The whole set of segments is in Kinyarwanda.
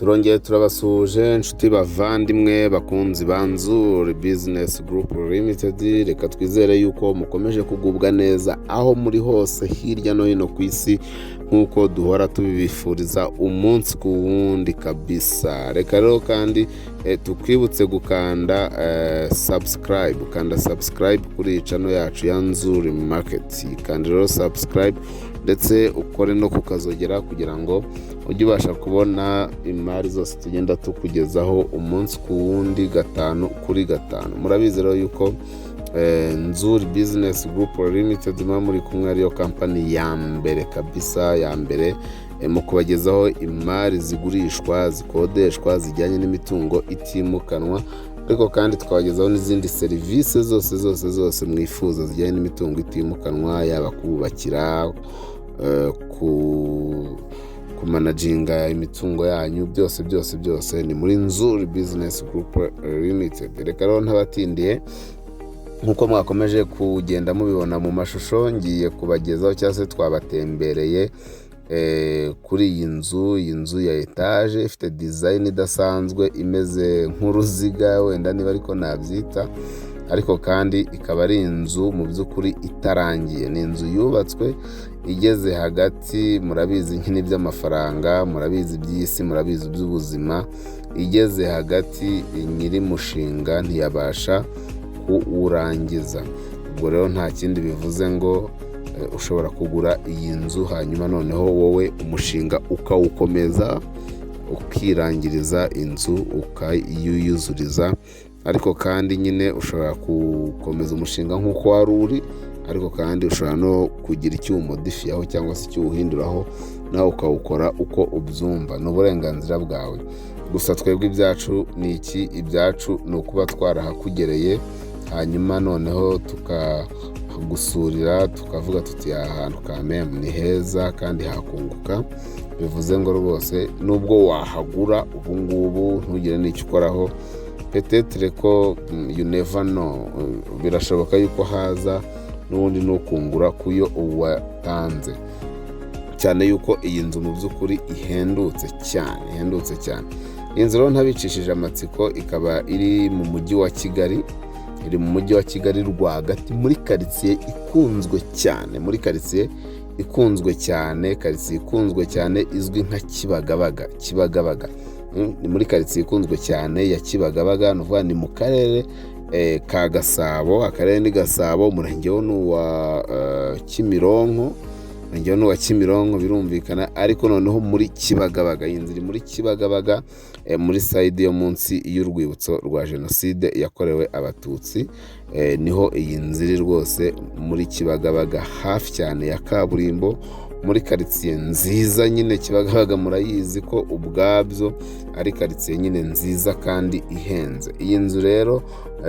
Turongeye turabasuhuje, inshuti, bavandimwe, bakunzi ba Nzuri Business Group Limited. Reka twizere yuko mukomeje kugubwa neza aho muri hose hirya no hino ku isi, nk'uko duhora tubibifuriza umunsi ku wundi kabisa. Reka rero kandi tukwibutse gukanda subscribe. Kanda subscribe kuri iyi channel yacu ya Nzuri Market. Kanda rero subscribe, ndetse ukore no kukazogera kugira ngo ujye ubasha kubona imari zose tugenda tukugezaho umunsi ku wundi, gatanu kuri gatanu. Murabizi rero yuko Nzuri Business Group Limited muba muri kumwe ariyo kampani ya mbere kabisa, ya mbere mu kubagezaho imari zigurishwa, zikodeshwa, zijyanye n'imitungo itimukanwa, ariko kandi tukabagezaho n'izindi serivisi zose zose zose mwifuza zijyanye n'imitungo itimukanwa, yaba kubakira, ku kumanaginga imitungo yanyu, byose byose byose ni muri Nzuri Business Group Limited. Reka rero ntabatindiye, nk'uko mwakomeje kugenda mubibona mu mashusho, ngiye kubagezaho cyangwa se twabatembereye kuri iyi nzu, iyi nzu ya etaje ifite design idasanzwe, imeze nk'uruziga wenda niba ariko nabyita, ariko kandi ikaba ari inzu mu by'ukuri itarangiye. Ni inzu yubatswe igeze hagati, murabizi nyine iby'amafaranga, murabizi iby'isi, murabizi iby'ubuzima. Igeze hagati nyiri mushinga ntiyabasha kuwurangiza. Ubwo rero nta kindi bivuze ngo ushobora kugura iyi nzu, hanyuma noneho wowe umushinga ukawukomeza, ukirangiriza inzu, ukayiyuzuriza. Ariko kandi nyine ushobora gukomeza umushinga nk'uko wari uri, ariko kandi ushobora no kugira icyo uwumodifiyaho cyangwa se icyo uwuhinduraho, nawe ukawukora uko ubyumva, ni uburenganzira bwawe. Gusa twebwe ibyacu ni iki? Ibyacu ni ukuba twarahakugereye, hanyuma noneho tukagusurira, tukavuga tuti: "Aha hantu kamemu ni heza kandi hakunguka." Bivuze ngo rwose nubwo wahagura ubu ngubu ntugire n'icyo ukoraho, peut-être ko you never know, birashoboka yuko haza n'ubundi nukungura kuyo watanze, cyane yuko iyi nzu mu by'ukuri ihendutse cyane, ihendutse cyane. Iyi nzu rero, ntabicishije amatsiko, ikaba iri mu mujyi wa Kigali, iri mu mujyi wa Kigali rwagati, muri karitsiye ikunzwe cyane, muri karitsiye ikunzwe cyane, karitsiye ikunzwe cyane izwi nka Kibagabaga. Kibagabaga, ni muri karitsiye ikunzwe cyane ya Kibagabaga, ni ukuvuga ni mu karere ka Gasabo. Akarere ni Gasabo, umurenge wo ni uwa Kimironko, umurenge wo ni uwa Kimironko, birumvikana. Ariko noneho muri Kibagabaga, iyi nzu iri muri Kibagabaga, muri side yo munsi y'urwibutso rwa Jenoside yakorewe Abatutsi, niho iyi nzu iri rwose, muri Kibagabaga, hafi cyane ya kaburimbo, muri karitsiye nziza nyine. Kibagabaga murayizi ko ubwabyo ari karitsiye nyine nziza kandi ihenze. Iyi nzu rero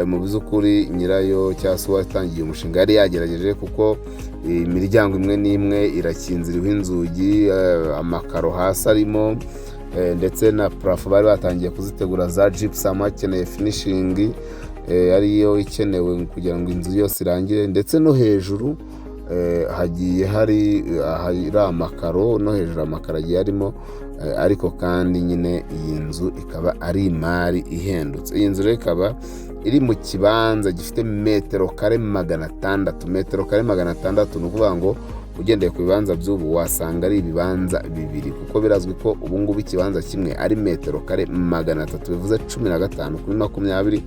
mu by'ukuri nyirayo cyangwa se uwatangiye umushinga yari yagerageje, kuko imiryango imwe n'imwe irakinze, iriho inzugi, amakaro hasi arimo, ndetse na plafond bari batangiye kuzitegura za gypsum, hakeneye finishing ariyo ikenewe kugira ngo inzu yose irangire. Ndetse no hejuru hagiye hari amakaro, no hejuru amakaro agiye arimo, ariko kandi nyine iyi nzu ikaba ari imari ihendutse. Iyi nzu rero ikaba iri mu kibanza gifite metero kare 600, metero kare 600. Ni ukuvuga ngo ugendeye ku bibanza by'ubu wasanga ari ibibanza bibiri, kuko birazwi ko ubu ngubu ikibanza kimwe ari metero kare 300, bivuze 15 kuri 20,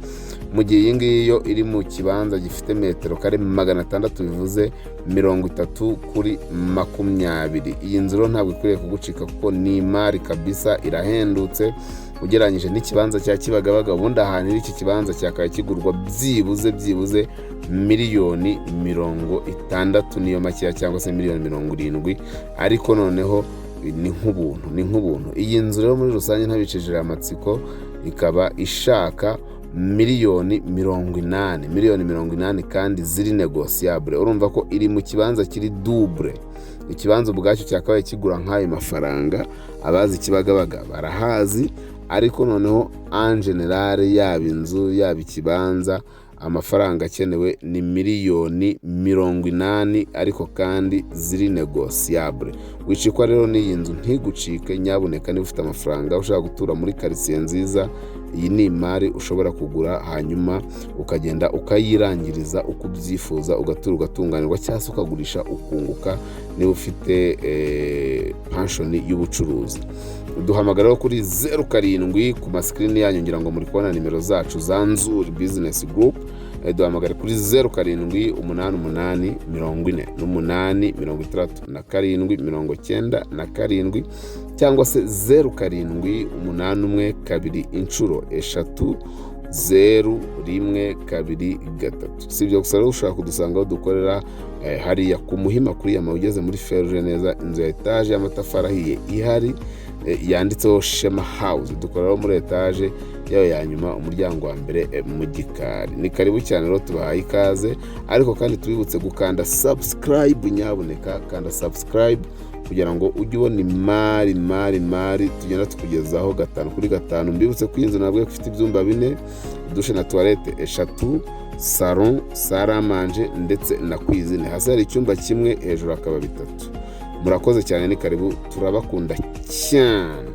mu gihe iyi ngiyi yo iri mu kibanza gifite metero kare 600, bivuze 30 kuri 20. Iyi nzu rero ntabwo ikwiriye kugucika, kuko ni imari kabisa, irahendutse ugereranyije n'ikibanza cya Kibagabaga. Ubundi ahantu iri iki kibanza cyakabaye kigurwa byibuze byibuze miliyoni 60, niyo makeya, cyangwa se miliyoni 70, ariko noneho ni nk'ubuntu, ni nk'ubuntu. Iyi nzu rero muri rusange, ntabicishije amatsiko, ikaba ishaka miliyoni 80, miliyoni 80 kandi ziri négociable. Urumva ko iri mu kibanza kiri double, ikibanza ubwacyo cyakabaye kigura nk'ayo mafaranga. Abazi Kibagabaga barahazi, ariko noneho en général, yaba inzu yaba ikibanza. Amafaranga akenewe ni 80 miliyoni, ariko kandi ziri négociable. Wicikwa rero n'iyi nzu, ntigucike nyabuneka. Niba ufite amafaranga, ushaka gutura muri karitsiye nziza, iyi ni imari ushobora kugura, hanyuma ukagenda ukayirangiriza uko ubyifuza, ugatura ugatunganirwa, cyangwa se ukagurisha ukunguka niba ufite passion y'ubucuruzi. Duhamagara kuri 07 ku ma screen yanyu, ngira ngo muri kubona nimero zacu za Nzuri Business Group. Duhamagare kuri 0788486797, cyangwa se 0781330123. Si ibyo gusa rero, ushobora kudusanga aho dukorera hariya ku Muhima, kuri Yama, ugeze muri feruje neza, inzu ya etaje y'amatafari ahiye ihari yanditseho Shema House. Dukoreraho muri etaje yayo ya nyuma, umuryango wa mbere mu gikari. Ni karibu cyane rero, tubahaye ikaze. Ariko kandi tubibutse gukanda subscribe. Nyabuneka kanda subscribe kugira ngo ujye ubona imari imari imari tugenda tukugezaho gatanu kuri gatanu. Mbibutse ko iyi nzu nabwo ifite ibyumba bine, douche na toilette eshatu, salon, salle à manger ndetse na cuisine. Hasi hari icyumba kimwe, hejuru hakaba bitatu. Murakoze cyane, ni karibu, turabakunda cyane.